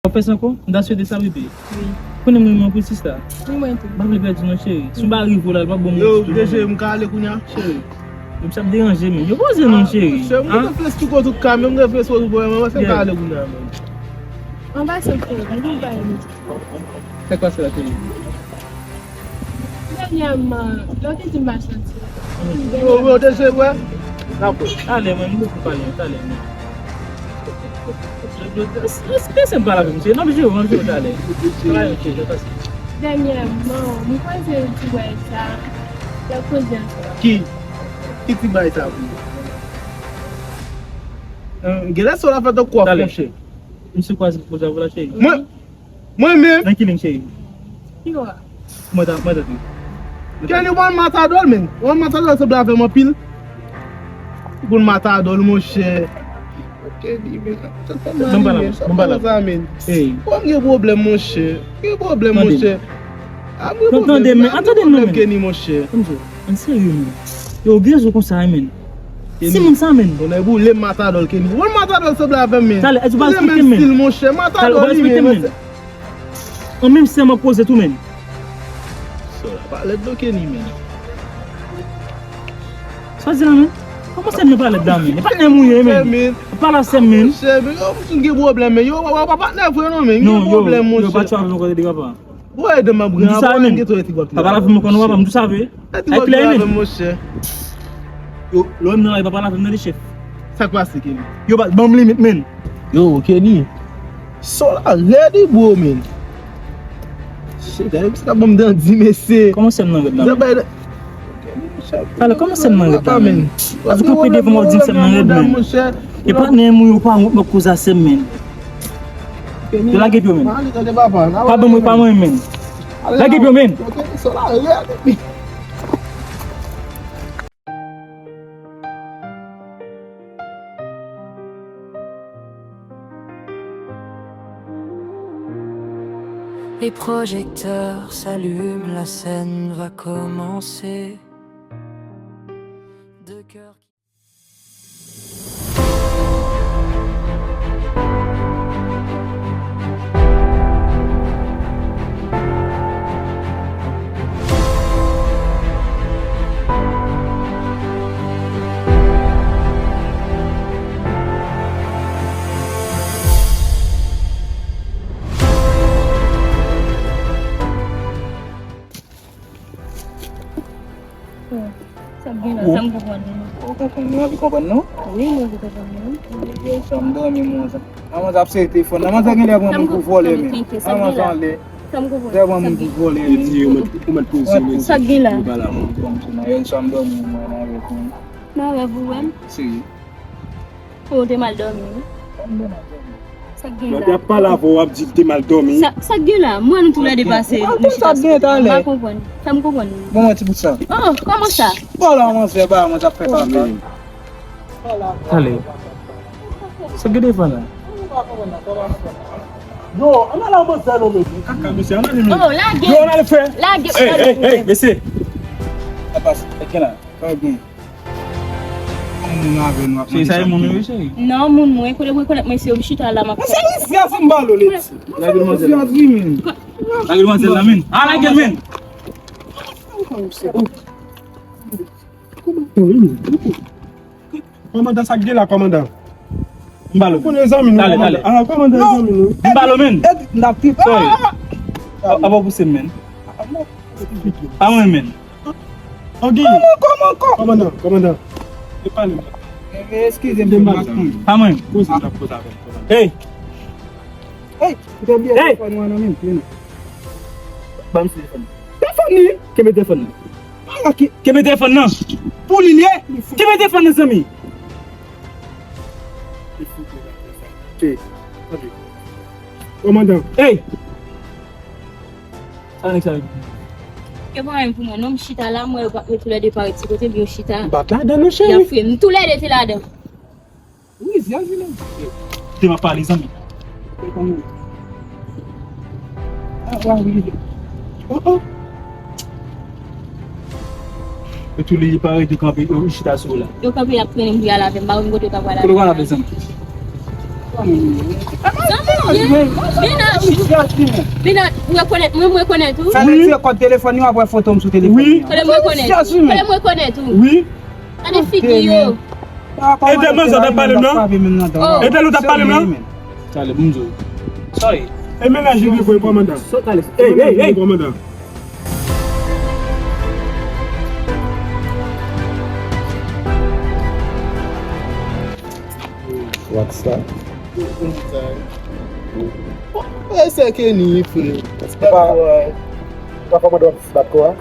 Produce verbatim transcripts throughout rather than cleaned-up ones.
W ap fè sa ankò? M ta swete sa, bebe. Wi. Konnen mwen renmen w anpil, sista. Wi, mwen tou. M pa vle pèdi w non, cheri. Si w pa rive la, l p ap bon moun ditou. Yo, cheri, m ka ale kounye a, cheri. Yo, misye ap deranje, men. Yo poze non, cheri. Cheri, m gen fes tou kote ou ka, men m gen fes kote ou, men m panse m ka ale kounye a, men. An pase, frè, m vin bay li. Sa k pase la, cheri? Dènyèman, lè w te di m pa santi. Yo, yo, te se vre? Dakò. Talè, mwen, m bezwen pale, talè, mwen. Lese m pale avè w, mesye. N ap jere, n ap jere talè. Travay, mesye, lè pase. Dènyèman, m kwaze yon ti bway sa. Lè koze ansanm. Ki? Ki ti bway sa pou ou? Genlè sa w la fè tankou w ap fè chè. Misye kwaze pou koze avè w la, cheri. Mwen, Mwen menm. Nan ki liy, cheri? Ki bò a? Mwen ta, mwen ta di. Kenny, ou pa matadòl, men. Ou pa matadòl sanble avè m anpil. Pou l matadòl, monchè. Kenny, men. Sa fè mal, men. Sa fè mal, men. Ey. Ou pa gen pwoblèm, monchè. Gen pwoblèm, monchè. A, gen pwoblèm. Tande, men. Tande, non, men. Kenny, monchè. Ann serye, men. Yo, gen zo konsa, men. Si moun sa, men. Ou nèg ou le matadòl, Kenny. Ou matadòl sanble avè m, men. Talè, èske ou pa respekte m, men? Monchè, matadòl, li, men. An menm sè m ap poze tou, men. Sa w la pa lèd non, Kenny, men. Sa w di la, men? Kòman sè m nan pa lèd la, men? E patnè m ou ye, men. Pale a sè m, men. Monchè, men, yo, m gen pwoblèm, men. Yo, w pa patnè vre non, men. Gen pwoblèm, monchè. Non, yo, yo pa tchwa avè m ankò, tande, papa. Ou wè, demen m pran, papa, m gen twò eti w ap la. Papa la vin m konnen, papa, m tou save. Eti w ap la, men, monchè. Yo, lè w menm nan la, papa la vin m nan, chèf. Sa k pase, Kenny? Yo, ba, ban m limit, men. Yo, Kenny. Sa w la rèd wi, bro, men. Shit, gade misye k ap ban m dandi, mesye. Kòman sè m nan rèd la, men? Talè, kòman sè m nan rèd la, men? Avèk anpil devan w ap di m sè m nan rèd, men. E patnè m ou yo pa wont m ap koze a sè m, men. Yo lage pye w, men. Pa ban mwen, pa mwen, men. Lage pye w, men. Les projecteurs s'allument, la scène va commencer. Deux cœurs qui Sa k gen la, sa m konprann nan. Ou konprann, nou anvi konprann, non? Wi, mwen anvi konprann, non. Yo, sa m dòmi, mwen, sa. Manman ap sere telefòn nan. Manman genlè pran moun pou vòlè, men. Manman sa anlè. Sa m konprann. Genlè pran moun pou vòlè, men. Li di, ou mèt, ou mèt poze, ou mèt. Sa k gen la? Yo, sa m dòmi, mwen, nan rèv, men. Nan rèv ou wè m? Serye. Ou te mal dòmi, wi. Sa k gen la? Lè w ap pale avè w, w ap di l te mal dòmi. Sa, sa k gen la? Mwen, nou toulède pase, nou chita sou kote. M pa konprann. Fè m konprann. Bon, mwen, ti bout sa. Oh, kòman sa? Bon, la, manzè, ba, mwen, t ap fè papa. Talè. Sa k gen devan la? Yo, ann al la, manzè, non, men. Kaka, mesye, ann ale, men. Oh, lage. Yo, ann ale fè. Lage. Ey, ey, ey, mesye. Sa pase? Sa k gen la? Sa k gen? Moun avè nou ap mande sa. Cheri, sa e moun mwen, wi, cheri. Non, moun mwen, kote mwen konèt mwen se yo, m chita la, m ap fè. Lage l manzè la. Lage l manzè la, men. Ah, lage l, men. Kòmandan, sa k gen la, kòmandan? M ba l. Konnen zanmi nou, kòmandan. Ah, kòmandan, zanmi nou. M ba l, men. Sorry. Apa w pouse m, men. Pa mwen, men. Ok. Kòman, kòman, kòman? Kòmandan, kòmandan. E pale, men. Eskize m, m pa konn. Pa mwen. Koze m t ap koze avè l, kòmandan. Hey! Hey! Ou te bliye telefòn ou an nan men m, men. Ban m telefòn. Telefòn li? Kenbe telefòn nan. Kenbe telefòn nan. Pou li l ye. Kenbe telefòn nan, zanmi. Hey, kòmandan. Hey! Sa nèg sa yo di? Yo pa anyen pou mwen, non, m chita la, m wè yo pa, yo toulède parèt ti kote, m yo chita. M pa t ladan, non, cheri. Y ap fouye m. Toulède te ladan. Wi, zi a vini. Te m ap pale, zanmi. Ah, wa, wi. Oh, oh. Yo toulède parèt, yo kanpe, yo chita sou la. Yo kanpe, y ap trennen m pou y al avè m, m pa konn kote yo ta pral avè m. Kote w pral avè, zanmi? Zanmi m ye. Binat. Binat, ou rekonèt mwen, m rekonèt ou. Sa vle di kòd telefòn yo, w ap wè foto m sou telefòn yo. Wi. Kote m rekonèt ou? Kote m rekonèt ou? Wi. Gade figi yo. Ede manzè t ap pale m nan. Ede l ou t ap pale m nan. Talè, m di w. Sa ye? E mennaj li vre, kòmandan. Ey, ey, ey, kòmandan. What's that? Bon, e se Kenny, frè. Ti bat kò a. Ou pa kòmandan w ap ti bat kò a?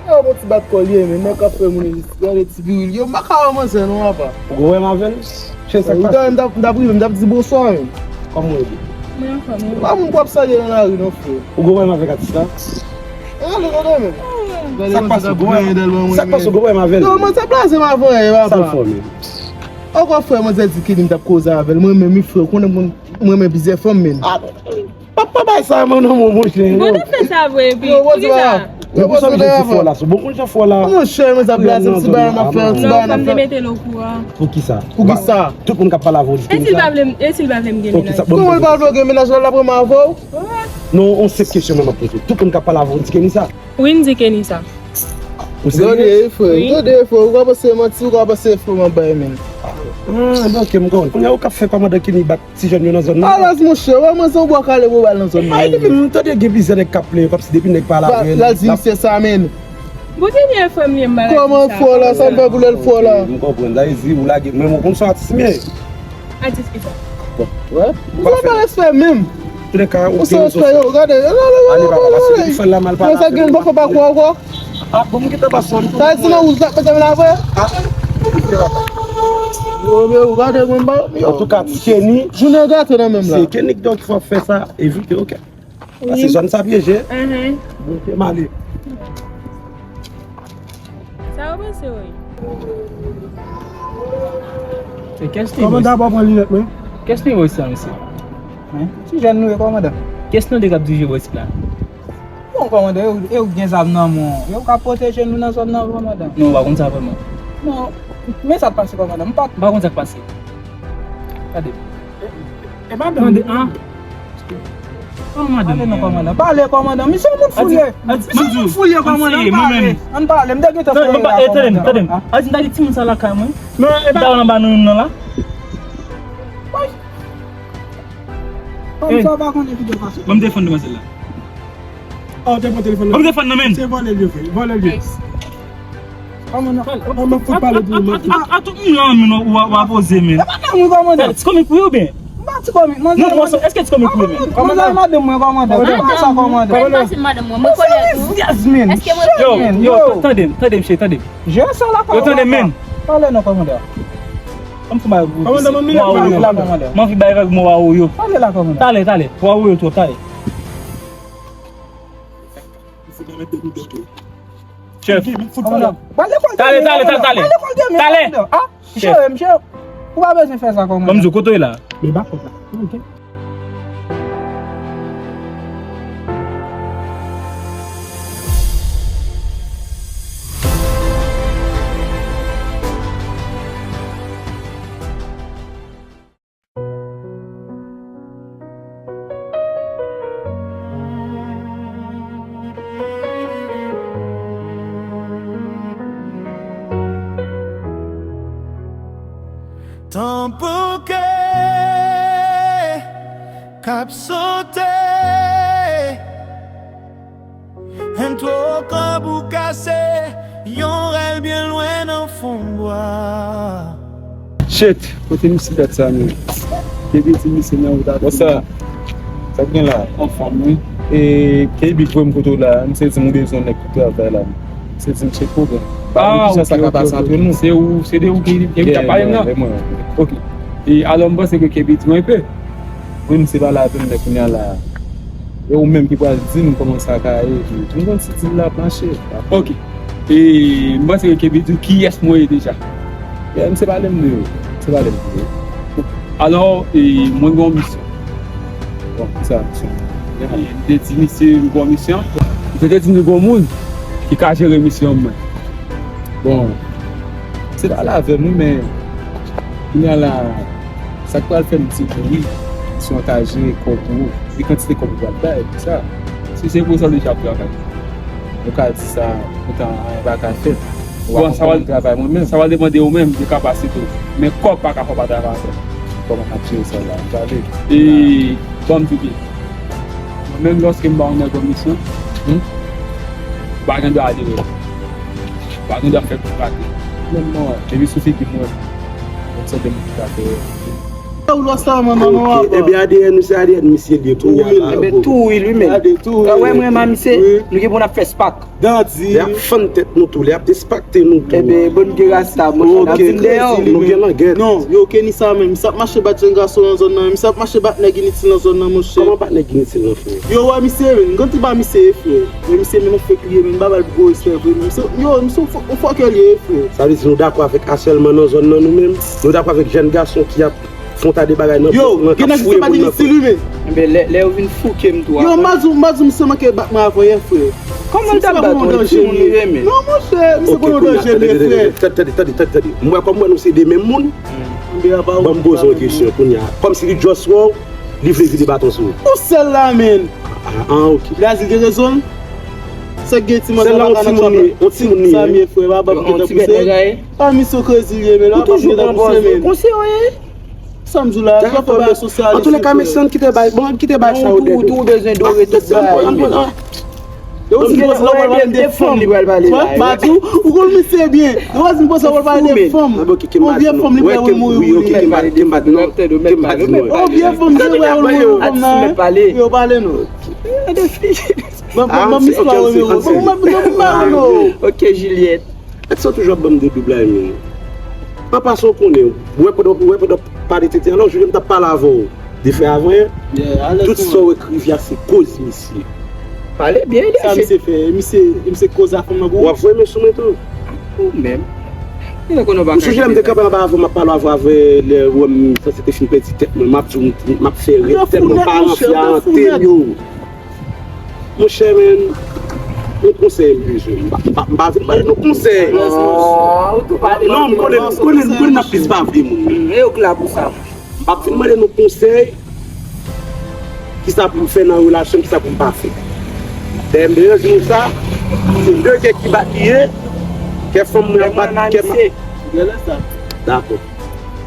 A, bon ti bat kò li ye, men nèg k ap fè moun gade ti viril yo, m pa ka wè manzè non, apa. Ou gen pwoblèm avè l? Chè, sa k pase? M t ap, m t ap rive, m t ap di bonswa, men. Kòman w ye? Mwen anfòm, wi. Pa moun pou ap salye nan lari non, frè. Ou gen pwoblèm avèk atis la? Gade, gade, men. Sa k pase? Ou gen pwoblèm avè l? Yo, manzè blaze m avè l, papa. Sa l fè w menm? Ankò frè, manzè di Kenny m t ap koze avè l. Mwen menm, wi, frè, ou konnen mwen, mwen renmen plizyè fanm, men. Papa bay sa, mwen, non, mon, monchè. Bon, nou fè sa vre, epi, yo, pou ki sa? Yo, pou sa, m jan ti fò la, sou bon, konn jan fò la. Monchè, manzè blaze m, ti bagay n ap fè, ti bagay n ap fè. Pou ki sa? Pou ki sa? Tout moun k ap pale avè w di Kenny sa. E si l pa vle m, e si l pa vle m gen mennaj? Kòman l pa vle w gen mennaj la, l ap renmen avè w? Non, on senp kesyon mwen m ap poze. Tout moun k ap pale avè w di Kenny sa. Wi, m di Kenny sa. Ou serye? Tande, frè, tande, frè, ou ka panse manti, ou ka panse fo m ap bay, men. Ah, donk, m konprann. Kounye a, ou k ap fè kòmandan Kenny bat ti jèn yo nan zòn nan? Alèz, monchè, wè manzè yon bwa kale pou bal nan zòn nan. Ay, depi m tande gen plizyè nèg k ap plenyen, kòmsi depi nèg pale avè l, l al di misye sa, men. Bon, Kenny e frè m li ye, m pa ka di sa. Kòman fò la, sa m fè pou lè l fò la? M konprann, sa vle di ou lage, men mwen konn se yon atis m ye. Atis ki sa? Bon. Wè. Ou pa fè respè menm. Toulèka, ou se respè yo, gade. Ale, papa, pase depi fè l la mal pale. Sa gen pa fè pa kwa ankò. Ah, bon, m gentan pase yon. Sa di nan wouj la, mete m la vre. Ah. Yo, men ou gade mwen ba. Antouka, ti Kenny. Jounen gate nan menm la. Se Kenny ki donk fò fè sa, evite, oke. Pase zòn sa pyeje. Bon, oke, m ale. Sa yo panse yo ye? Se kès nimewo? Kòmandan, pa pran linèt mwen. Kès nimewo sa, mesye? Ti jèn nou ye, kòmandan. Kès nou de k ap dirije bò isit la? Bon, kòmandan, e ou, e ou k gen zam nan men w. E ou k ap pwoteje nou nan zòn nan, kòmandan. Non, ou pa konn sa vrèman. Non, men sa k pase, kòmandan. M pa, m pa konn sa k pase. Gade. E madanm. Tande, an? An, madanm. Pale non, kòmandan. Pale, kòmandan. Misye yon moun fou li ye. Misye yon moun fou li ye, kòmandan. Ann pale. Ann pale. M te gentan fè erè a, kòmandan. Tande m, tande m. A di m ta di timoun sa lakay mwen. Non, e pa. Daw nan ba nou menm nan la. Kòm sa w pa konnen ki te pase. Ban m telefòn demwazèl la. Ah, ou te pran telefòn nan? Ban m telefòn nan, men. Se vòlè l ye, vre. Vòlè l ye. Kòmandan. Kòman fout pale pou ou, manti? A, a, a, tout moun lan, men, w a, w a poze, men. E pa nan mwen, kòmandan. Ti komik pou ou, byen? M pa ti komik, manzè. Non, mwen, èske ti komik pou ou, men? Manzè, madanm mwen, kòmandan. Kòmandan. Kòmandan. Kòmandan. Kòmandan. Èske mwen... Yo, yo, tande m, tande m, cheri, tande m. Jere sa la, kòmandan. Yo, tande m, men. Pale non, kòmandan. Ban m fè bagay pou ou. Kòmandan, ban m linèt mwen. M anvi bay vag mwen w a ou yo. Pale la, kòmandan. Talè, talè. W a ou yo twòp, talè. Chèf. Talè, talè, talè, talè. Talè. Ah, chèf. Misye, ou pa bezwen fè sa, kòmandan. Ban m di w, kote w ye la? Men ba kòb la. Ok. Tanpouke k ap sote. Entwo kanboukase, yon rèl byen lwen nan fon bwa. Shit, kote misye dat sa menm? Kenny di misye nan wout avè m. What's up? Sa k gen la? Anfòm, wi. E, Kenny voye m kote w la, misye di m ou bezwen nèg pou travay la. Misye di m se pwoblèm. Ah, ok, ok, ok. Se ou, se de ou ki, ki, ki ap pale m nan? Yeah, yeah, yeah. Ok. E, alò, m panse ke Kenny di mwen enpe. Wi, misye pale avè m, men kounye a la, e ou menm ki pral di m kòman sa ka ye. M konn si dil la ap mache. Ok. E m panse ke Kenny di w kiyès mwen ye deja. Yeah, misye pale m de ou. Misye pale m de ou. Alò, e, mwen gen yon misyon. Bon, ki sa misyon? E, m te di misye m gen yon misyon. Misye te di m li gen yon moun ki ka jere misyon mwen. Bon, misye pale avè m, wi, men kounye a la, Sa k pral fè m di nou wi, misye an ka jere kòb pou ou. Gen kantite kòb ou pral bay pou sa. Si se pou sa, ou deja ap travay. Ou ka di sa, poutan anyen pa ka fèt. Ou pa konn kòman m travay mwen menm. Sa va depann de ou menm, de kapasite w. Men kòb pa ka fè w pa travay ankò. Kòman n ap jere sa la? M prale. E, ban m di w byen. Mwen menm, lòske m ba yon nèg yon misyon, ou pa gen dwa adere. Ou pa gen dwa fè pou rate. Menm mwen, depi sou figi mwen, mwen santi m ka fè. Ou lòs la, manman, non, ok, apa. Ebyen, A D N, misye A D N, misye liye kounye a la. Ebyen, tou wi, li menm. Gade, tou wi. Wè, mwen, ma misye, nou gen pou n ap fè spak. Dandi. Lè ap fann tèt nou tou, lè ap despekte nou tou. Ebyen, bon gen rasta, monchè, n ap vin dèyè w. Nou gen langèt. Non, yo, Kenny sa menm, misye ap mache bat jèn gason nan zòn nan, misye ap mache bat nèg initil nan zòn nan, monchè. Kòman bat nèg initil nan, frè? Yo, wè misye, men, gade ba misye, frè. Men misye, men, yon fèk li ye, men, m pa ba l gwo respè, frè. Misye, yo, misye, yon fò-, yon fòkè li ye, frè. Sa vle di nou dakò avèk asèlman nan zòn nan, nou menm? Nou dakò avèk jèn gason ki ap fè yon ta de bagay nan pòt lan, k ap fouye moun nan, frè. Ebyen, lè, lè yo vin fouke m tou. Yo, m pa di w, m pa di w misye manke bat mwen avanyè, frè. Kòman l t ap bat ou? Timoun li renmen. Non, monchè, misye konn yon danje vre, frè. Tande, tande, tande, tande, tande. M wè kòm m wè nou se de menm moun. Ban m poze yon kesyon kounye a. Kòmsi li just wè w, li vle vide baton sou ou. Ou sèl la, menn. Ah, ah, ok. Brazil gen rezon l. Sèk gen ti manzè pa ka nan trap la. Sèl la, yon timoun li ye, yon timoun li ye. Sa m ye, frè, pa ban m gentan pouse. Ah, misye crazy li ye, menn. Ou toujou pran pòz ou. Konsi w ye? Sa m di w la, w ap fè bagay sosyal. Antoulèka, mesye, ann kite bay, bon, ann kite bay sa yo dèyè. Ou tou bezwen dore tout bagay. Yo, ou di poz la, w pral pale de fanm. De fanm li pral pale la. Madi, ou konn misye byen. Yo, ou di poz la, w pral pale de fanm. On vye fanm li pral mouri, wi. On vye fanm li pral mouri, fanm nan. Yo, pale non. Ban, ban, ban m istwa Romero. Ban m, ban m, ban m, ban m, non. Ok, Juliette. Nèg sa toujou ap ban m de doub la, men. An pasan, w konnen, w wè pandan, w wè pandan w pale tenten, alò, Julien, m t ap pale avè w de frè avanyè. Tout sa w ekri a se koz misye. Pale byen, sa misye fè, misye, misye koz a fanm nan pou ou. W ap voye men sou mwen tou. Ou menm. Ou sonje lè m te kanpe anba avè w, m ap pale avè w, avè lè w wè m sanse te fin pèdi tèt mwen, m ap di w, m ap fè rèd tèlman paran fi a antre m yo. Monchè, men, yon konsèy m bezwen. M pa, m pa, m pa vin mande nou konsèy. Non, ou tou pale. Non, m konnen, m konnen, m konnen n ap plis bave moun. E yo k la pou sa. M p ap vin mande nou konsèy. Kisa pou m fè nan relasyon m, kisa pou m pa fè. Dèyè m te di nou sa, se de kè ki bat li ye, kè fanm mwen ap bat, kè ma-, Dakò.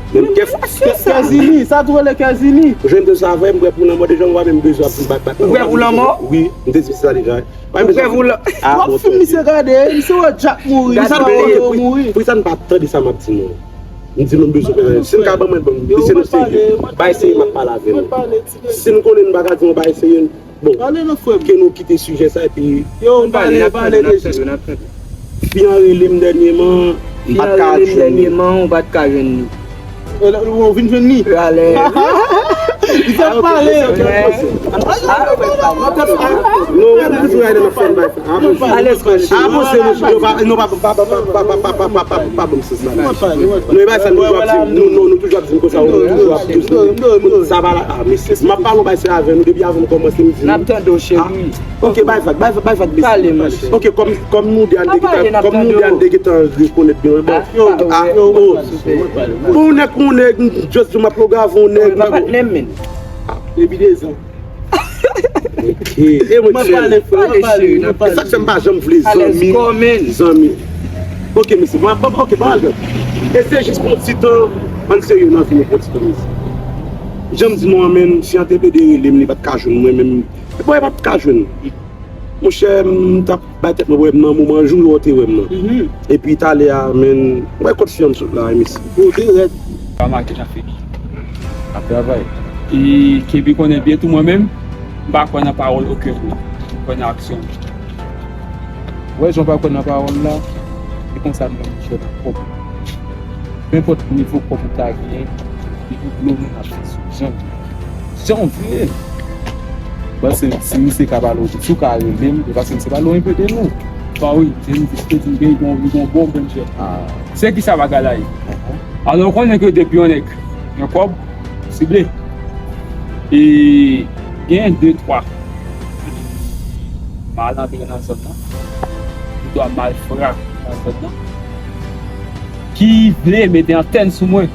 Menm kè f-, kè, kè zini, sa tou rele kè zini. Ou jwenn de sa vre, m prè pou lanmò deja, m pa menm bezwen ap bat, bat. Ou prè pou lanmò? Wi, m te di sa deja. Ou prè pou lanmò? Ah, bon, trè byen. Misye gade, misye wè Jack mouri, misye wè yo mouri. Poukisa n pa tande sa m ap di nou? M di nou m bezwen fè, si n ka ban mwen, ban m, mesye nou serye. Bay serye, m ap pale avè nou. Si n konnen n pa ka di yon bagay serye, bon, ke nou kite sijè sa, epi yo, pale, pale deja. Fi an rele m dènyèman, m pa t ka jwenn li. Dènyèman, ou pa t ka jwenn li. Ou vin jwenn li? Alè. Li fè pale. Non, ou toujou gade nan fòn bay. Alèz, kòm si. Avanse, monchè, nou pa, nou pa, pa, pa, pa ban m sans la. Non, e pa sa, nou toujou ap di m, nou, nou, nou toujou ap di m konsa, nou toujou ap di m sa pa la. Ah, mesye, m ap pale yon bagay serye avè nou, depi avan m kòmanse, m di nou. N ap tande w, cheri. Ok, bay vag, bay vag, bay vag, mesye. Pale, monchè. Ok, kòm, kòm nou de a n te gentan, kòm nou de a n te gentan rekonèt byen, bon. Ah, oh. Bon, nèg, yon nèg, just di m ap logave yon nèg. Epi de zan. Ok. E mwen, pale, frè, pale, pale. E sa k fè m pa janm vle zanmi, zanmi. Ok, mesye, bon, bon, ok, bon, alò. E se jis pou yon ti tan, ann serye nan vi nou pou yon ti tan, mesye. Jan m di nou an, menm, si an te plede rele m, li pa t ka jwenn mwen, menm, bon, li pa t ka jwenn. Monchè, m t ap bay tèt mwen pwoblèm nan moman jou yo te wè m nan. Epi talè a, menn, m wè kot fi an sot la, mesye. Yo, de rèd. Pa make nan figi. Ap travay. E Kebi konnen byen tou mwen menm, m pa kwè nan pawòl okenn moun. M kwè nan aksyon. Ou wè jan w pa kwè nan pawòl la, se konsa m menm m fè nan kòb. Nenpòt nivo kòb ou ta genyen, li pou dlo moun ap fè sou jan. Jan w vle. Paske si misye ka pale w, si w ka rele m, e paske misye pale w enpe de nou. Bon, wi, se misye ki te di m gen yon, yon bon bondye. Se ki sa bagay la ye? Alò, ou konnen ke depi yon nèg gen kòb, sible. E gen de, twa malandren nan zòn nan, de, twa malfra nan zòn nan, ki vle mete antèn sou mwen.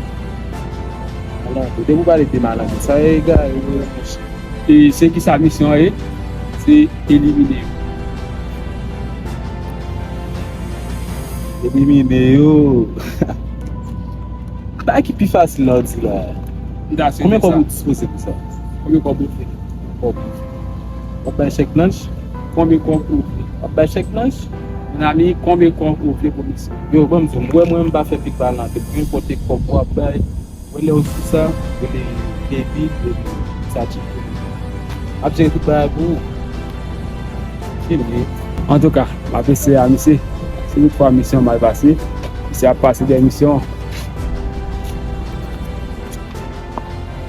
Depi w pale de malandren, sa yo egare, wi, monchè. E se ki sa misyon an ye? Se elimine yo. Elimine yo. Bagay ki pi fasil la w di la. M ta swete sa. Konbyen kòb ou dispoze pou sa? Konbyen kòb ou ofri? Kòb. W ap bay chèk blanch? Konbyen kòb ou ofri? W ap bay chèk blanch? Mon ami, konbyen kòb ou ofri pou misyon? Yo, ban m di w, mwen, mwen, m pa fè pik pa nan tèt. Nenpòt kòb w ap bay, mwen, lè w di sa, rele Kevin, rele Sachi. Ap jere tout bagay pou ou. Fini. Antouka, m ap eseye a misye. Si tout fwa misyon mal pase, misye ap pase dèyè misyon.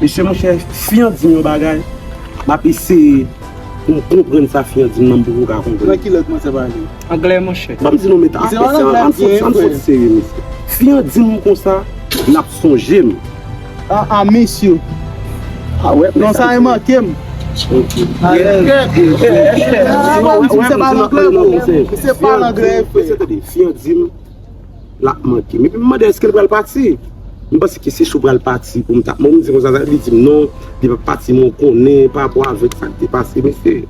Mesye, monchè, fi an di m yon bagay, m ap eseye pou m konprann sa fi an di m nan, m poko ka konprann. Nan ki lang manzè pale? Anglè, monchè. Ban m di nou, meta, ann sòti serye, mesye. Fi an di m konsa, l ap sonje m. A, a, mesye. A, wè, non, sa e manke m. Ok. Alèz. Misye pale anglè, bro. Misye pale anglè, frè. Fi an di m, l ap manke m. Epi m mande, èske l pral pati? M panse ke se si w pral pati pou m ta, bon, m di konsa, sa, li di m non, li p ap pati, men w konnen, pa rapò avèk sa k te pase, mesye.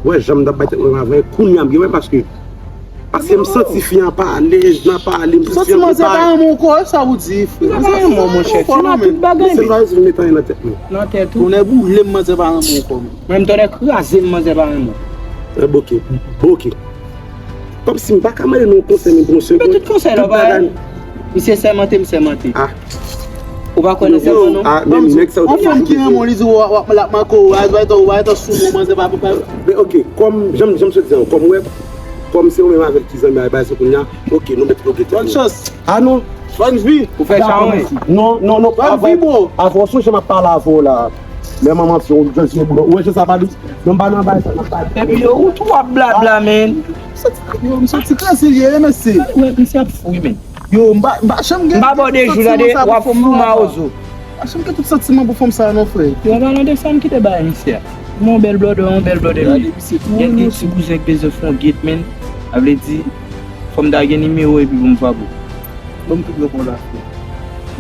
Wè, jan m t ap bay tèt mwen avè, kounye a m gen wè, paske, paske m santi fi an pa alèz, nan pale, m santi fi an pa. Santi manzè pa renmen w ankò, sa ou di, frè. Manzè pa renmen w, monchè. Fi nan tout bagay, men. Se pa rezon m met anyen nan tèt mwen. Nan tèt ou. Tonnè boule m, manzè pa renmen w ankò, men. Menm tonnè kraze m, manzè pa renmen w. Eh, boke, boke. Kòmsi m pa ka mande nou yon konsèy, men bon, se. Men tout konsèy la, tout bagay. Misye sèmante, m sèmante. Ah. Ou pa kwè nan sèman, non? Ah, men nèg sa yo. Yon fanm ki renmen w, li di w, w ap, l ap make w raz, w ap, w ap sou mwen, manzè pa, pa. Men, ok, kòm, jan m, jan m sot di an, kòm wè, kòm se ou menm avè l ki zanmi a, bay se kounye a, ok, nou met bloke tèt nou. Bòn chans. Ah, non. Bòn vi. Ou fè sa, wi. Non, non, non. Bòn vi, bro. Avè w sonje m ap pale avè w la. Lè manman ti ou jèn sou boulo. Ou wè jan sa pale? Non, m pa nan bay sa, nan bay. Epi yo, ou tou ap blabla, men. Yo, m santi kraze l ye, mesye. Ou wè, misye ap fou, men. Yo, m pa, m pa janm gen. M pa ba w de jou, tande, w ap fou mawozo. M pa janm gen tout santiman pou fanm sa, non, frè. Yo, an palan de sa, m kite bay misye a. M yon bèl blòdè, yon bèl blòdè m ye. Gen de ti bouzen k bezwen fè yon gate, men. Sa vle di, fò m ta gen nimewo epi pou m frape w. Ban m tout repons la, frè.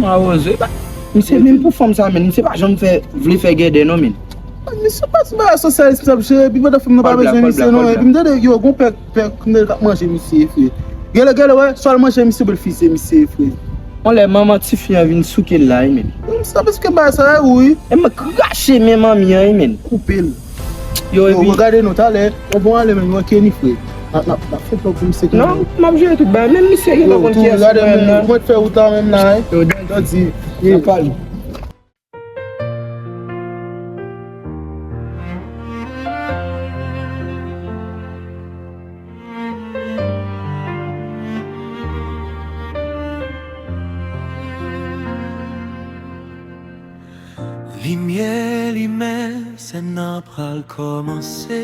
Mawozo, e pa, misye menm pou fanm sa, men, misye pa janm fè, vle fè gèdè, non, men. Misye pa ti bagay sosyalism sa ap jere, epi pandan fanm nan pa bezwen misye, non, epi m tande, yo, gon pè, pè, m tande k ap manje misye, frè. Gèlè, gèlè, wè, swa l manje misye, pou l fize misye, frè. On lè manman tifi an vin souke l la, wi, men. Sa paske bagay sa, wi. E mwen krache men manmi an, wi, men. Koupe l. Yo, epi. Yo, gade nou talè. Bon, bon, ale, men, nou an Kenny, frè. N ap, n ap, n ap fè pòp pou misye Kenny. Non, m ap jere tout bagay. Menm misye ki pa konn kiyès mwen menm nan. Mwen fè wout la menm la, wi. Yo, Dandi. N ap pale. Limyè limen, sèn nan pral kòmanse.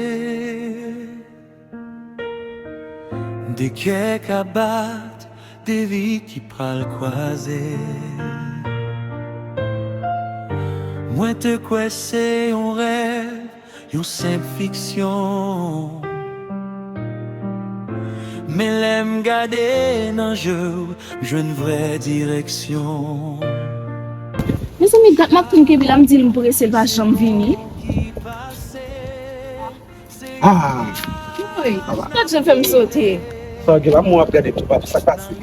De kè k ap bat, de vi ki pral kwaze. Mwen te kwè se yon rèv, yon senp fiksyon. Men lè m gade nan je w, m jwenn vrè direksyon. Mezanmi, dat m ap tann Kevin la, m di l m prese, l pa janm vini. Ah! Woy, gad jan fè m sote. Sa w gen la, mwen ap gade tou, papi, sa k pase?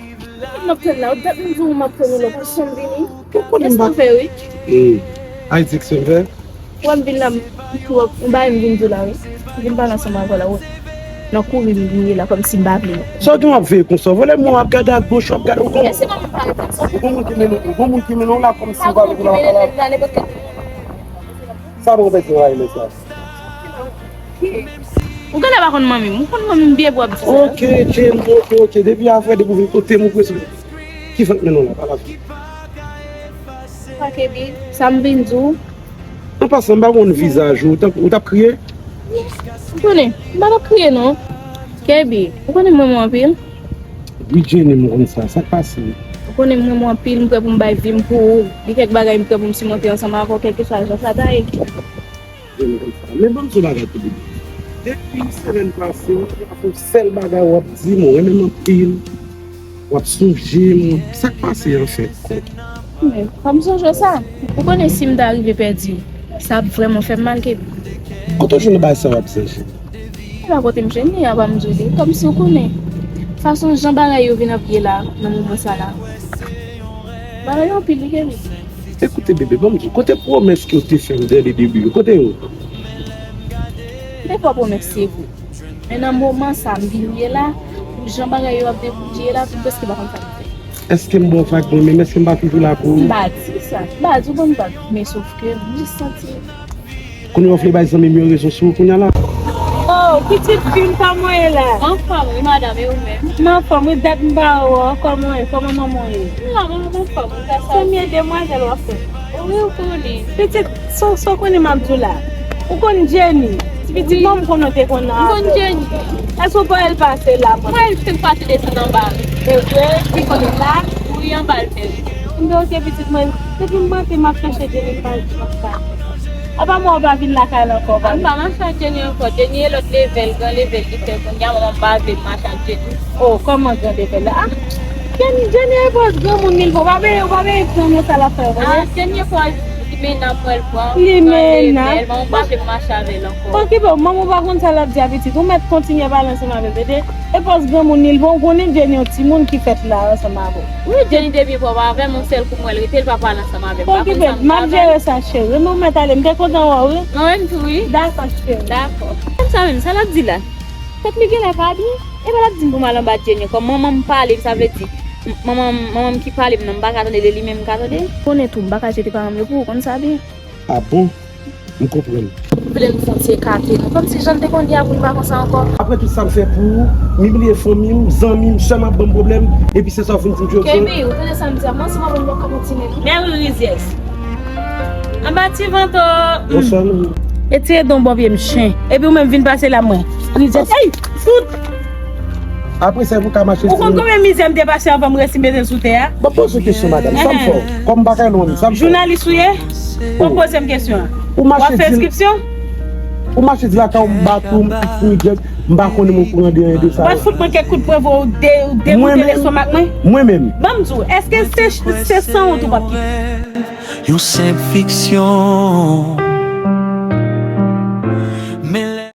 M ap tann la, dat m di w m ap tann ou la, ou pa janm vini. Ou konnen m pa. Èske w fè, wi? Ee, Ayiti, èske w fè? Wè m vin la, m, m, m bay m vin di w la, wi. M vin pale ansanm avè w la, wi. Nan kouri m ye la, kòmsi m pa vle. Sa w gen w ap veye konsa? Vòlè mwen w ap gade ak goch, w ap gade, ou gon, ou gon moun ki mennen, ou gon moun ki mennen w la, kòmsi w pa vle pou l ap pale. Sa mwen pèdi w la, sa. Ou genlè pa konn manmi m. Ou konn manmi m byen pou w ap di sa. Ok, James, ok, ok. Depi afè, depi w vin kote m, ou prese. Ki fè k mennen w la, pa la. Pa Kevin, sa m vin di w. An pasan, m pa konn vizaj ou. Ou t ap, ou t ap kriye? Ou konnen, m pa t ap kriye, non. Kevin, ou konnen m renmen w anpil. Wi, Jenny, m konn sa. Sa k pase? Ou konnen m renmen w anpil, m prè pou m bay vi m pou ou. Gen kèk bagay m prè pou m simonte ansanm avè w, kèlkeswa jan sa ta ye. Jenny konn sa. Men ban m di w bagay tou, bebe. Depi semèn pase, w ap fè yon sèl bagay, w ap di m ou renmen m anpil, w ap sonje m. Sa k pase, anfèt? Men, fò m sonje sa. Ou konnen si m ta rive pèdi w, sa ap vrèman fè m mal, Kevin. Kote w jwenn bagay sa w ap sonje? E pa kote m jwenn li a, ban m di w li. Kòmsi w konnen fason jan bagay yo vin ap ye la nan moman sa la. Bagay yo anpil wi, Kevin. Ekoute, bebe, ban m di w, kote pwomès ke w te fè m dès le début yo? Kote yo? M te fè w pwomès, se vre. Men nan moman sa m vin ye la, pou jan bagay yo ap debouje la, m prèske pa konn sa m fè. Èske m bon vag mwen menm? Èske m pa toujou la pou ou? M pa di sa. M pa di w bon vag. Men sof ke m jis santi. Kounye a w vle bay zanmi m yo rezon sou ou kounye a la? Oh, pitit fi m, kòman w ye la? M anfòm wi, madanm, e ou menm? M anfòm wi, dat m pa wè w, kòman w ye? Kòman manman w ye? M la, manman m anfòm wi, grasa Dye. Premye demwazèl w ap fè. Wi, ou konnen. Pitit, sa w, sa w konnen m ap di w la? Ou konn Jenny? Ti pitit mwen, m konnen w te konn nan afè. M konn Jenny. Èske w pa wè l pase la, mwen? Mwen, l fèk pase desann anba. E vre? Li kote la? Wi, anba l menm. Enben, oke, pitit mwen. Depi m maten, m ap chèche Jenny, m pa jwenn sa. Apa mwen w pa vin lakay la ankò, pa vre? M pa mache ak Jenny ankò. Jenny e lòt level, gran level li fè kounye a, mwen m pa vle mache ak Jenny. Oh, kòman gran level la? Ah, Jenny, Jenny e pòz granmoun li, l bon, pa vle, pa vle pran nan sa l ap fè, pa vre? Ah, Jenny e pòz li menaj mwen, l pran. Li menaj. Mwen m pa vle mache avè l ankò. Okipe w, manman w pa konn sa l ap di a pitit. Ou mèt kontinye pale ansanm avè l, tande? E pòz granmoun li, l bon, ou konnen Jenny yon timoun ki fèt la ansanm avè w. Wi, Jenny te byen pwòp avè m, yon sèl kou m wè l rete, l pa pale ansanm avè m. Okipe w, m ap jere sa, cheri. Wi, men ou mèt ale, m te kontan wè w, wi. Mwen menm tou, wi. Dakò, cheri. Dakò. Kòm sa menm, sa l ap di la? Tèt li genlè pa byen. E pa l ap di m pou m al anba Jenny ankò. Manman m pale m, sa vle di, m- manman m, manman m ki pale m nan, m pa ka tande l, e li menm m ka tande. Konnen tou, m pa ka jete paran m yo pou ou, konn sa byen. Ah bon? M konprann. M vle m fè yon ti ekate nou. Kòmsi jan l te konn ye a pou l pa konsa ankò. Apre tout sa m fè pou ou, m ibliye fanmi m, zanmi m, sè m ap ban m pwoblèm, epi se sa w vin di m jodi a? Kemi, ou tande sa m di a? Mwen, si mwen menm, mwen ka kontinye, non? Mèri rizyès. Anba ti vanto. Bonswa, non. E tire don bò pye m chen. Epi ou menm vin pase la mwen. Rizyès. Ey, fout! Apre sa, pou ka mache. Ou konn konbyen mizè m te pase anvan m resi mete l sou tè a? Bon, poze kesyon, madanm. Sa m fè w? Kòm m pa ka lwen, sa m fè w? Jounalis ou ye? Bon, poze m kesyon an. Ou mache di l. W ap fè enskripsyon? Ou mache di lakay ou m bat ou, m fout ou djèk, m pa konnen m okouran de anyen de sa yo. W ap fout mwen kèk kout pwen pou w de- w degoute lestomak mwen? Mwen menm. Ban m di w, èske se, se san w tou w ap kite? Yon senp fiksyon.